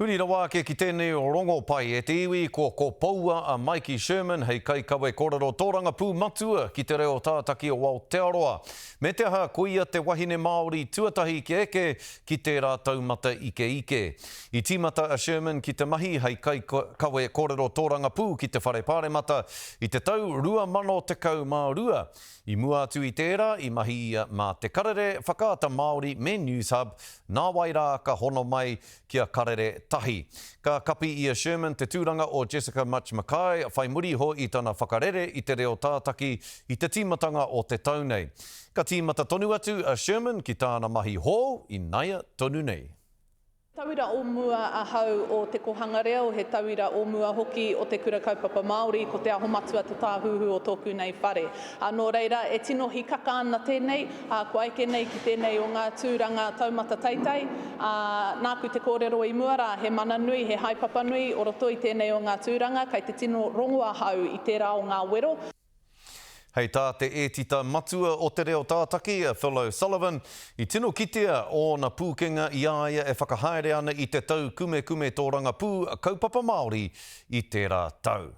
Huri rawa ake ki tēnei rongopai e te iwi, kua kopoua a Maiki Sherman hei kaikawe kōrero tōrangapū matua ki te reo tātaki o Aotearoa. Me te aha, ko ia te wahine Māori tuatahi kia eke ki tērā taumata ikeike. I tīmata a Sherman ki te mahi hei kaikawe kōrero tōrangapū ki te Whare Pāremata i te tau 2012. I mua atu i tērā, i mahi ia mā Te Karere, Whakaata Māori me Newshub, nāwai rā ka hono mai ki a Karere Tahi. Ka kapi i a Sherman te tūranga o Jessica Mutch McKay whai muri iho i tana whakarere i te reo tātaki i te tīmatanga o te tau nei. Ka tīmata tonu atu a Sherman ki tāna mahi hou inaia tonu nei. Tauira o mua ahau o Te Kohanga Reo, he tauira o mua hoki o Te Kura Kaupapa Māori, ko Te Aho Matua te tāhuhu o tōku nei whare. Ā, nō reira, e tino hikaka ana tēnei, ā, kua eke nei ki tēnei o ngā tūranga taumata teitei, ā, nāku te kōrero i mua rā, he mana nui, he haepapa nui o roto i tēnei o ngā tūranga, kei te tino rongo ahau i tērā o ngā wero. Hei tā te ētita matua o Te Reo Tātaki, a Phil O'Sullivan, i tino kitea ōna pūkenga i a ia e whakahaere ana i te taukumekume tōrangapū kaupapa Māori i tērā tau.